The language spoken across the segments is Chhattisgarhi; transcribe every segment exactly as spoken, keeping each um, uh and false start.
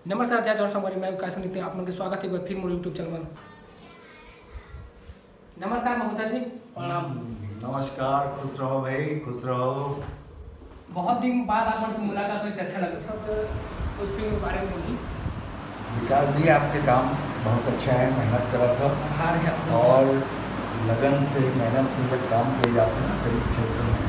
नमस्कार, जय जोहार संगवारी, मैं विकास नृत्य, आप मन के स्वागत है एक बार फिर मोर YouTube चैनल में। नमस्कार महोदय जी। प्रणाम। नमस्कार, खुश रहो भाई, खुश रहो। बहुत दिन बाद आप मन से मुलाकात हुई, इससे अच्छा लगा। सब कुछ फिल्म के बारे में बोली। विकास जी, आपके काम बहुत अच्छा है, मेहनत करत हो आभार है आपका। और लगन से, मेहनत से जब काम किए जाते हैं ना फिल्म क्षेत्र में,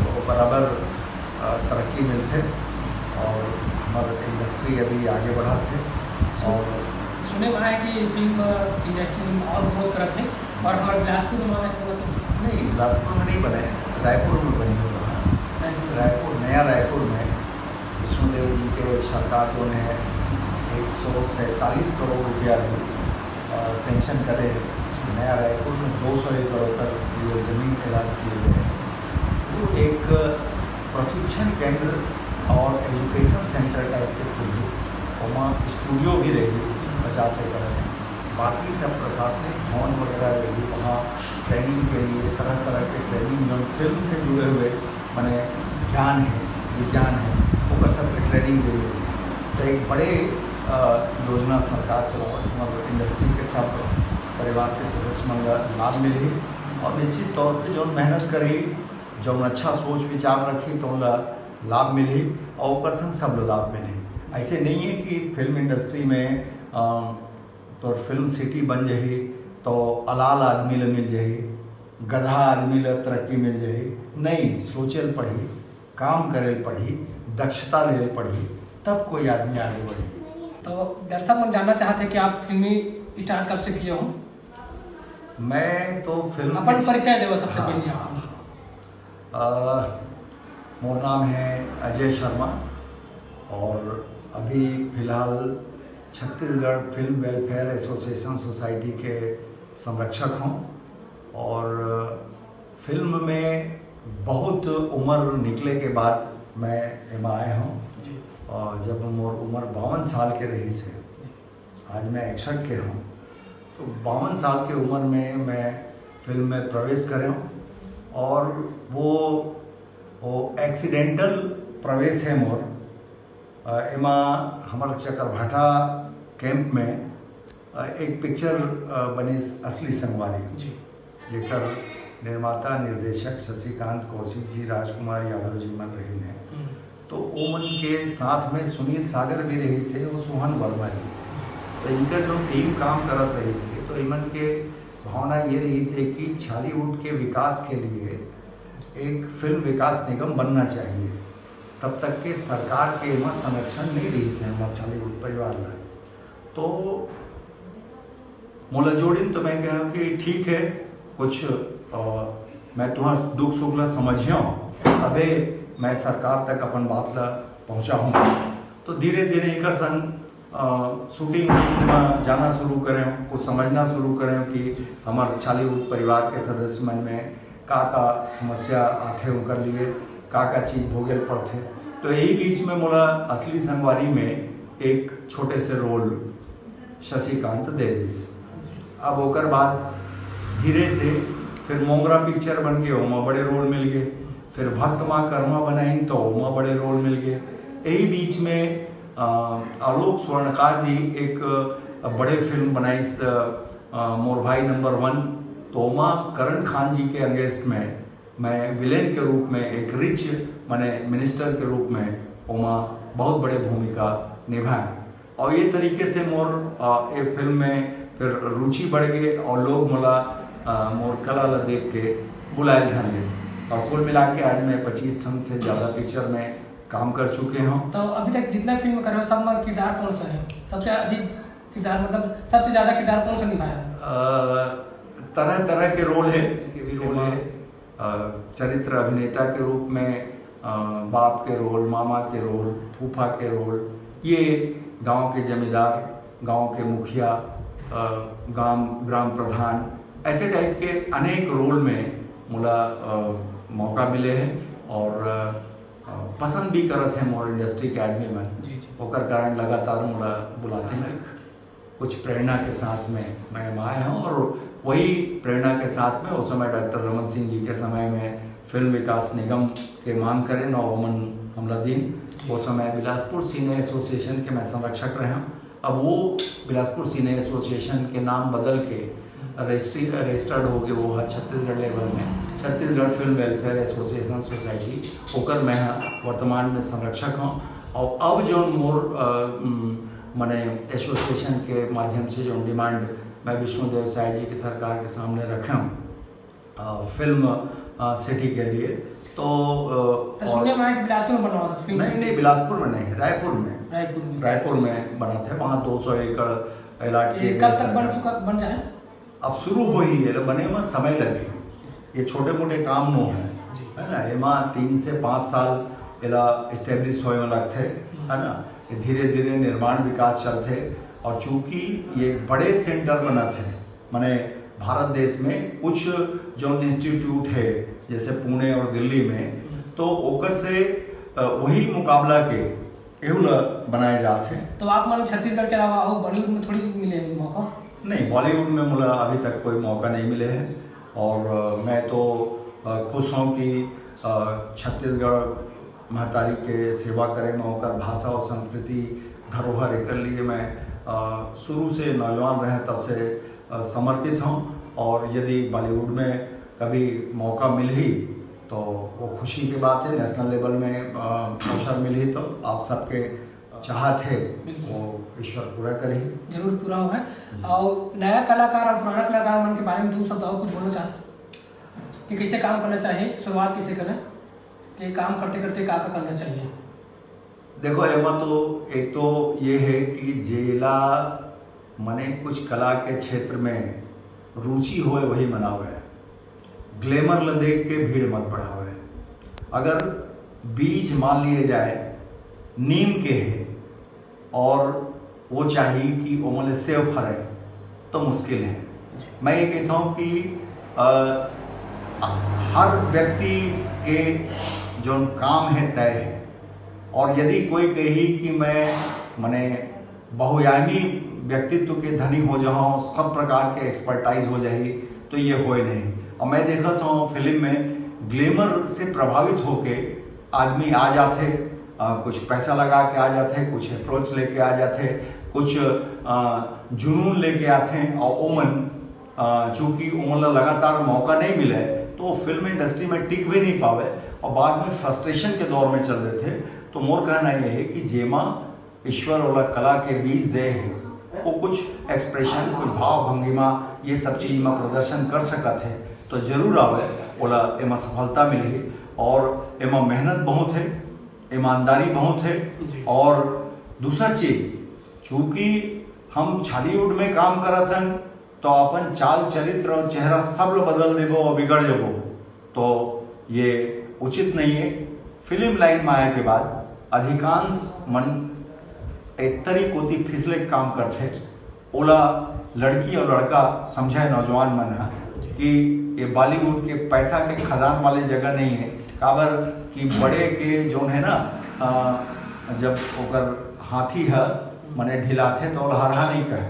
तो बराबर अ, तरक्की मिलते और हमारे इंडस्ट्री अभी आगे बढ़त है। और सुने में आए कि फिल्म इंडस्ट्री में और ग्रोथ करत है और हमारे बिलासपुर में आने को नहीं, बिलासपुर में नहीं बने, रायपुर में बनी हुई है। रायपुर, नया रायपुर में विष्णुदेव जी के सरकार जो है एक सौ सैंतालीस करोड़ रुपया भी सैंक्शन करे, नया रायपुर में दो सौ एकड़ तक ये जमीन ऐलान किए गए हैं। वो एक प्रशिक्षण केंद्र और एजुकेशन सेंटर टाइप के खुली, वहाँ स्टूडियो भी रही पचास एकड़ में, बाकी सब प्रशासनिक भवन वगैरह रही, वहाँ ट्रेनिंग के लिए तरह तरह के ट्रेनिंग, जो फिल्म से जुड़े हुए माने ज्ञान है, विज्ञान है, ओकर सबके ट्रेनिंग देवे के। तो एक बड़े अ, योजना सरकार चलावत, हमारे इंडस्ट्री के सब परिवार के सदस्य मन ला लाभ मिलही और निश्चित तौर पे जौन मेहनत करही, जौन अच्छा सोच विचार रखही, तो उनला लाभ मिलही और ओकर संग सब ला लाभ मिलही। ऐसे नहीं है कि फिल्म इंडस्ट्री में अ, तोर फिल्म सिटी बन जही तो अलाल आदमी ला मिल जही, गधा आदमी ला तरक्की मिल जही। नहीं, सोचे ल पड़ही, काम करे ल पड़ही, दक्षता ले ल पड़ही, तब कोई आदमी आगे बढ़ही। तो दर्शक मन जानना चाहते हैं कि आप फिल्मी स्टार्ट कब से किए हो? मैं तो फिल्म अपन के परिचय देवो सबसे हाँ, पहले हाँ, आप। हाँ। अ, मोर नाम है अजय शर्मा और अभी फिलहाल Chhattisgarh film welfare association society के संरक्षक हूँ और फिल्म में बहुत उम्र निकले के बाद मैं एमा आए हूँ। जी। और जब मोर उम्र बावन साल के रही से, आज मैं इकसठ के हूँ, तो बावन साल के उम्र में मैं फिल्म में प्रवेश करे हूँ और वो वो एक्सीडेंटल प्रवेश है मोर। अ, एमा हमर चकरभाटा कैंप में अ, एक पिक्चर अ, बनिस असली संगवारी, जी। जेकर निर्माता निर्देशक शशिकांत कौशिक जी, राजकुमार यादव जी मन रहिन है। हम्म। तो ओमन के साथ में सुनील सागर भी रहिस हे और सोहन वर्मा जी। तो इनकर जो टीम काम करत रहिस हे, तो इमन के भावना ये रहिस हे कि छालीवुड के विकास के लिए एक फिल्म विकास निगम बनना चाहिए। तब तक के सरकार के एमा संरक्षण नहीं रहिस हे हमार छालीवुड परिवार ला। तो मोला जोड़िन तो मैं कहा कि ठीक है, कुछ अ, मैं तुम्हार दुख सुख ला समझियो, तबे मैं सरकार तक अपन बात ला पहुँचाहूँ। तो धीरे धीरे एकर संग अ, शूटिंग में जाना शुरू करें, कुछ समझना शुरू करें कि हमार छालीवुड परिवार के सदस्य मन में का का समस्या आथे, उनकर लिए का का चीज भोगे ल पड़थे। तो यही बीच में मोला असली संगवारी में एक छोटे से रोल शशिकांत दे दिस। अब ओकर बाद धीरे से फिर मोंगरा पिक्चर बन के ओमा बड़े रोल मिल गए, फिर भक्त माँ कर्मा बनाइन तो ओमा बड़े रोल मिल गए। यही बीच में अ, आलोक स्वर्णकार जी एक अ, बड़े फिल्म बनाइस अ, अ, मोर भाई नंबर वन, तो ओमा करण खान जी के अगेंस्ट में मैं विलेन के रूप में एक रिच माने मिनिस्टर के रूप में ओमा बहुत बड़े भूमिका निभाए। और ये तरीके से मोर अ, ये फिल्म में फिर रुचि बढ़ गई और लोग मोला अ, मोर कला ला देख के बुलाए धर ले। और कुल मिला के आज मैं पच्चीस ठन से ज़्यादा पिक्चर में काम कर चुके हूँ। तो अभी तक जितना फिल्म करे हो, सब में किरदार कौन सा है सबसे अधिक किरदार, मतलब सबसे ज्यादा किरदार कौन सा निभाया? अ, तरह तरह के रोल है, के भी रोल है। अ, चरित्र अभिनेता के रूप में अ, बाप के रोल, मामा के रोल, फूफा के रोल, ये गांव के जमींदार, गांव के मुखिया, अ, गांव ग्राम प्रधान, ऐसे टाइप के अनेक रोल में मोला अ, मौका मिले है और अ, पसंद भी करत है मोर इंडस्ट्री के आदमी मन। जी, जी। ओकर कारण लगातार मोला बुलाते हैं। कुछ प्रेरणा के साथ में मैं आया हूँ और वही प्रेरणा के साथ में उस समय डॉक्टर रमन सिंह जी के समय में फिल्म विकास निगम के मांग करें और ओमन हमला दिन। वो समय बिलासपुर सिने एसोसिएशन के मैं संरक्षक रहे हूँ। अब वो बिलासपुर सिने एसोसिएशन के नाम बदल के रजिस्ट्री रजिस्टर्ड हो गए, वो है छत्तीसगढ़ लेवल में Chhattisgarh film welfare association society, ओकर मैं ह-, वर्तमान में संरक्षक हूँ। और अब जो मोर अ, उम, मने एसोसिएशन के माध्यम से जो डिमांड मैं विष्णुदेव साय जी की सरकार के सामने रखे हूँ अ, फिल्म अ, सिटी के लिए, तो अ, तो और- सुनने में आया कि बिलासपुर में बनवा था फिल्म नहीं, नहीं, बिलासपुर में नहीं, रायपुर में। रायपुर में। रायपुर में बना थे, वहाँ दो सौ एकड़ अलॉट किए ये गए कब तक बन सरकार। चुका बन जाए? अब शुरू हो ही है, बने में समय लगे। ये छोटे मोटे काम नो है, जी। है ना? एमा तीन से पाँच साल एला एस्टेब्लिश होए में लगथे, है ना? ये धीरे धीरे निर्माण विकास चलथे। और चूंकि ये बड़े सेंटर बनत है, माने भारत देश में कुछ जो इंस्टीट्यूट है, जैसे पुणे और दिल्ली में, तो ओकर से अ, वही मुकाबला के एहू ला बनाए जात है। तो आप मन छत्तीसगढ़ के अलावा और बॉलीवुड में थोड़ी मिले हैं मौका? नहीं, बॉलीवुड में मुला अभी तक कोई मौका नहीं मिले है। और अ, मैं तो अ, खुश हूँ कि अ, छत्तीसगढ़ महतारी के सेवा करे में, ओकर भाषा और संस्कृति धरोहर एकर लिए मैं अ, शुरू से नौजवान रहे तब से अ, समर्पित हूँ। और यदि बॉलीवुड में कभी मौका मिलही तो वो खुशी की बात है। नेशनल लेवल में अ, अवसर मिलही तो आप सबके चाहत है, बिल्कुल। वो ईश्वर पूरा करही। जरूर पूरा हो है। और नया कलाकार और पुराना कलाकार मन के बारे में दो शब्द और कुछ बोलना चाहते कि कैसे काम करना चाहिए, शुरुआत कैसे करें, कि काम करते करते का का करना चाहिए? देखो, एमा तो एक तो ये है कि जेला मने कुछ कला के क्षेत्र में रुचि होए, वही मनावे। ग्लैमर ल देख के भीड़ मत बढ़ावे। अगर बीज मान लिए जाए नीम के है और वो चाहिए कि ओमन ले सेव फरे, तो मुश्किल है। मैं ये कहता हूँ कि अ, हर व्यक्ति के जो काम है तय है, और यदि कोई कही कि मैं मने बहुआयामी व्यक्तित्व के धनी हो जाऊँ, सब प्रकार के एक्सपर्टाइज हो जाही, तो ये होए नहीं। और मैं देखत हूँ फिल्म में ग्लैमर से प्रभावित होके आदमी आ जाथे, अ, कुछ पैसा लगा के आ जाथे, कुछ अप्रोच लेके आ जाथे, कुछ अ, जुनून लेके आथे और ओमन अ, चूंकि ओमन ला लगातार मौका नहीं मिले, तो वो फिल्म इंडस्ट्री में टिक भी नहीं पावे और बाद में फ्रस्ट्रेशन के दौर में चल देथे। तो मोर कहना ये है कि जेमा ईश्वर ओला कला के बीज दे है, वो कुछ एक्सप्रेशन, कुछ भाव भंगिमा, ये सब चीज में प्रदर्शन कर सकत है, तो जरूर आवे, ओला एमा सफलता मिलही। और एमा मेहनत बहुत है, ईमानदारी बहुत है। जी। और दूसरा चीज, चूंकि हम छालीवुड में काम करत हन, तो अपन चाल चरित्र और चेहरा सब ल बदल देबो और बिगड़ जबो, तो ये उचित नहीं है। फिल्म लाइन में आए के बाद अधिकांश मन एतरी कोती फिसले के काम करथे, ओला लड़की और लड़का समझे, नौजवान मन ह, कि ये बॉलीवुड के पैसा के खदान वाले जगह नहीं है। काबर कि बड़े के जोन है ना, अ, जब ओकर हाथी ह मने ढिलाथे तो ओला हरहा नहीं कहे,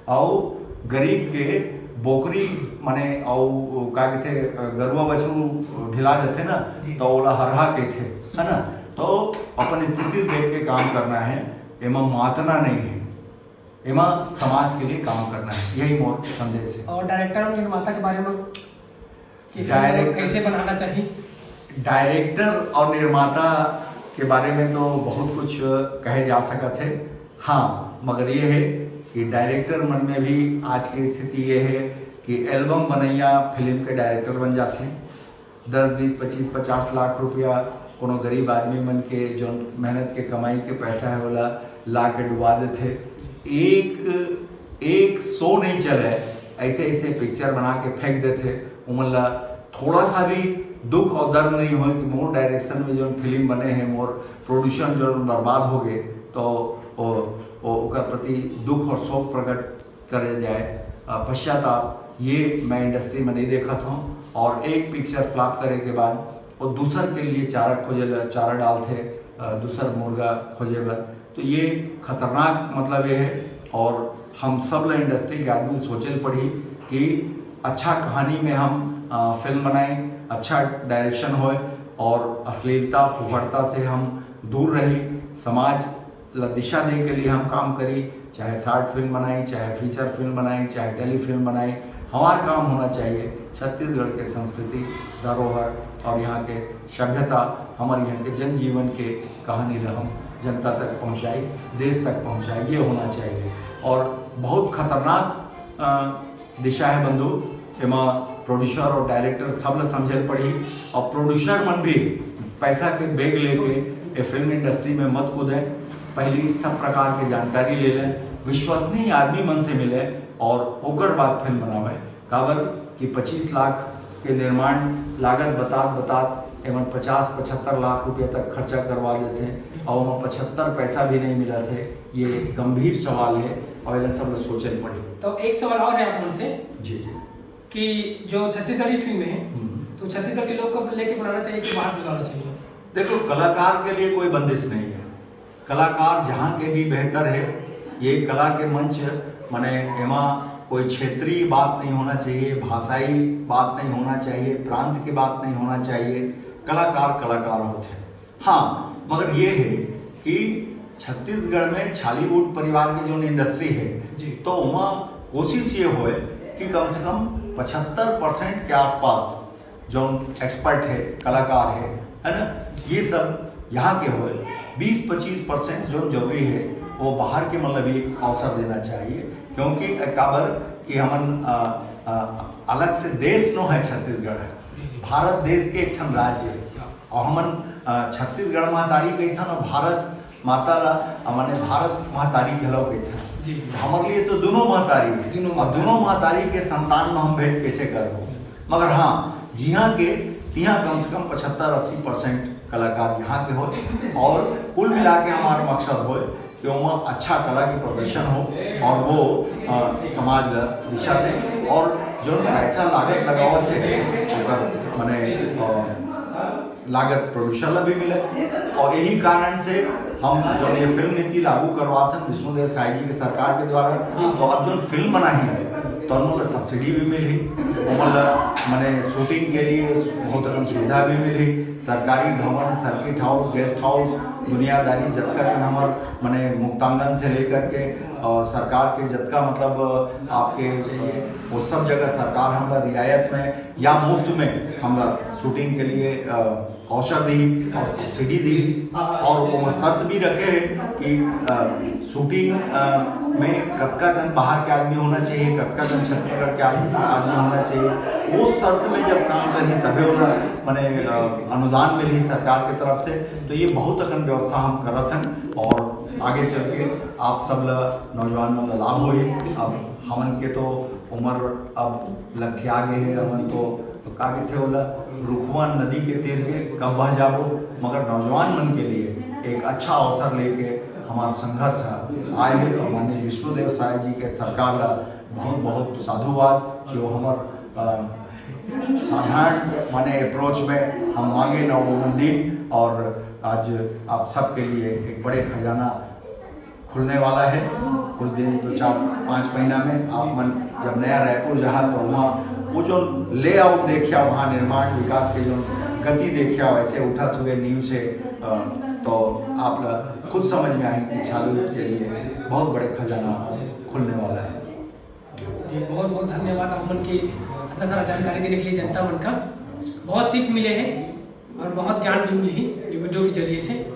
अउ गरीब के बोकरी मने अउ का कहथे, गरुआ बछरू ढिला जाथे ना, जी। तो ओला हरहा कहथे, है ना? तो अपन स्थिति देख के काम करना है, एमा मातना नहीं है, एमा समाज के लिए काम करना है, यही मोर संदेश है। और डायरेक्टर और निर्माता के बारे में कि फिल्म डायरेक्टर- कैसे बनाना चाहिए? डायरेक्टर और निर्माता के बारे में तो बहुत कुछ कहे जा सकत है। हाँ, मगर ये है कि डायरेक्टर मन में भी आज की स्थिति ये है कि एल्बम बनैया फिल्म के डायरेक्टर बन जाते हैं। दस, बीस, पच्चीस, पचास लाख रुपया कोनो गरीब आदमी मन के जो मेहनत के कमाई के पैसा है, ओला ला के डुबा देथे। एक, एक शो नहीं चले, ऐसे ऐसे पिक्चर बना के फेंक देथे। ओमन ला थोड़ा सा भी दुख और दर्द नहीं होए कि मोर डायरेक्शन में जो फिल्म बने हैं, मोर प्रोड्यूसर जो बर्बाद हो गए, तो ओ, ओ, ओकर प्रति दुख और शोक प्रकट करे जाए, अ, पश्चाताप, ये मैं इंडस्ट्री में नहीं देखत हूँ। और एक पिक्चर फ्लॉप करे के बाद वो दूसर के लिए चारा खोजे ला, चारा डालथे, अ, दूसर मुर्गा खोजे बर। तो ये खतरनाक मतलब ये है। और हम सब ला इंडस्ट्री के आदमी सोचे ल पड़ी कि अच्छा कहानी में हम, अ, फिल्म बनाएं, अच्छा डायरेक्शन होए और अश्लीलता, फुहड़ता से हम दूर रही, समाज ला दिशा दे के लिए हम काम करी, चाहे शॉर्ट फिल्म बनाई, चाहे फीचर फिल्म बनाई, चाहे टेली फिल्म बनाई। हमार काम होना चाहिए छत्तीसगढ़ के संस्कृति, धरोहर और यहाँ के सभ्यता, हमारे यहाँ के जनजीवन के कहानी ला हम जनता तक पहुँचाई, देश तक पहुँचाई, ये होना चाहिए। और बहुत खतरनाक अ, दिशा है बंधु, एमा प्रोड्यूसर और डायरेक्टर सब ला समझे ल पड़ही। और प्रोड्यूसर मन भी पैसा के बैग लेके ये फिल्म इंडस्ट्री में मत कूदे। पहली सब प्रकार के जानकारी ले लें, विश्वसनीय आदमी मन से मिले और ओकर बाद फिल्म बनावे। काबर कि पच्चीस लाख के निर्माण लागत बतात बतात एमन पचास पचहत्तर लाख रुपया तक खर्चा करवा लेथे और ओमा पचहत्तर पैसा भी नहीं मिलत हे। ये गंभीर सवाल है और एला सब ला सोचे ल पड़ही। तो एक सवाल और है आप मन से जी जी। कि जो छत्तीसगढ़ी फिल्म है, हम्म। तो छत्तीसगढ़ के लोग को लेके बनाना चाहिए कि बाहर से जाना चाहिए? देखो, कलाकार के लिए कोई बंदिश नहीं है। कलाकार जहाँ के भी बेहतर है। ये कला के मंच, माने, एमा कोई क्षेत्रीय बात नहीं होना चाहिए, भाषाई बात नहीं होना चाहिए, प्रांत की बात नहीं होना चाहिए। कलाकार कलाकार होते हैं। हाँ, मगर ये है कि छत्तीसगढ़ में छॉलीवुड परिवार की जो इंडस्ट्री है, जी। तो वहाँ कोशिश ये होए कि कम से कम पचहत्तर परसेंट के आसपास जो एक्सपर्ट है, कलाकार है, है ना, ये सब यहाँ के होए। बीस पच्चीस परसेंट जो जरूरी है, वो बाहर के मन ला भी अवसर देना चाहिए, क्योंकि काबर कि हमन, अ, अ, अलग से देश नो है छत्तीसगढ़ है, जी, जी। भारत देश के एक ठन राज्य है। और हमन, अ, छत्तीसगढ़ महतारी कहिथन और भारत माता ला, अ, माने भारत महतारी घलो कहिथन। जी, जी। हमर लिए तो दोनों महतारी है। दोनों और दोनों महतारी के संतान में हम भेद कैसे करबो? मगर हाँ, जिहाँ के तिहाँ कम से कम पचहत्तर अस्सी परसेंट कलाकार यहाँ के हो और कुल मिला के हमार मकसद हो कि ओमा अच्छा कला के प्रदर्शन हो और वो, अ, समाज ला दिशा दे और जो पैसा लागत लगावत है ओकर, माने, अ, लागत प्रोड्यूसर ला भी मिले। और यही कारण से हम जो ये फिल्म नीति लागू करवात हन विष्णुदेव साय जी के सरकार के द्वारा, तो अब जो फिल्म बनाही तो ओमन ला सब्सिडी भी मिलही, ओमन ला, माने, शूटिंग के लिए बहुत अकन सुविधा भी मिलही। सरकारी भवन, सर्किट हाउस, गेस्ट हाउस, दुनियादारी जतका कन हमर, माने, मुक्तांगन से लेकर के, अ, सरकार के जतका, मतलब, अ, आपके चाहिए, वो सब जगह सरकार हमला रियायत में या मुफ्त में हमला शूटिंग के लिए, अ, अवसर दी और सब्सिडी दी और वो शर्त भी रखे हैं कि, अ, शूटिंग, अ, में कतका कन बाहर के आदमी होना चाहिए, कतका कन छत्तीसगढ़ के आदमी, आदमी होना चाहिए। वो शर्त में जब काम करही तबे ओला, माने, अ, अनुदान मिलही सरकार के तरफ से। तो ये बहुत अकन व्यवस्था हम करत हन और आगे चल के आप सब ला, नौजवान मन ला लाभ होही। अब हमन के तो उम्र अब लठिया गे हे, हमन तो, तो का कहिथे ओला, रुखवा नदी के तीर के कब बह जाबो, मगर नौजवान मन के लिए एक अच्छा अवसर लेके हमार संघर्ष ह आए हे और माननीय विष्णुदेव साय जी के सरकार ला बहुत बहुत साधुवाद कि वो हमर, अ, साधारण, माने, अप्रोच में हम मांगे न वो मन दिन और आज आप सबके लिए एक बड़े खजाना खुलने वाला है कुछ दिन, दो चार पाँच महीना में। आप मन जब नया रायपुर जहाँ तो वहाँ वो जो लेआउट देखिया, वहाँ निर्माण विकास के जो गति देखिया वैसे उठत हुए नींव से, अ, तो आप ला खुद समझ में आही कि छॉलीवुड के लिए बहुत बड़े खजाना खुलने वाला है। जी, बहुत बहुत धन्यवाद आप मन के इतना सारा जानकारी देने के लिए जनता मन का। बहुत सीख मिले है और बहुत ज्ञान भी मिली है ये वीडियो के जरिए से।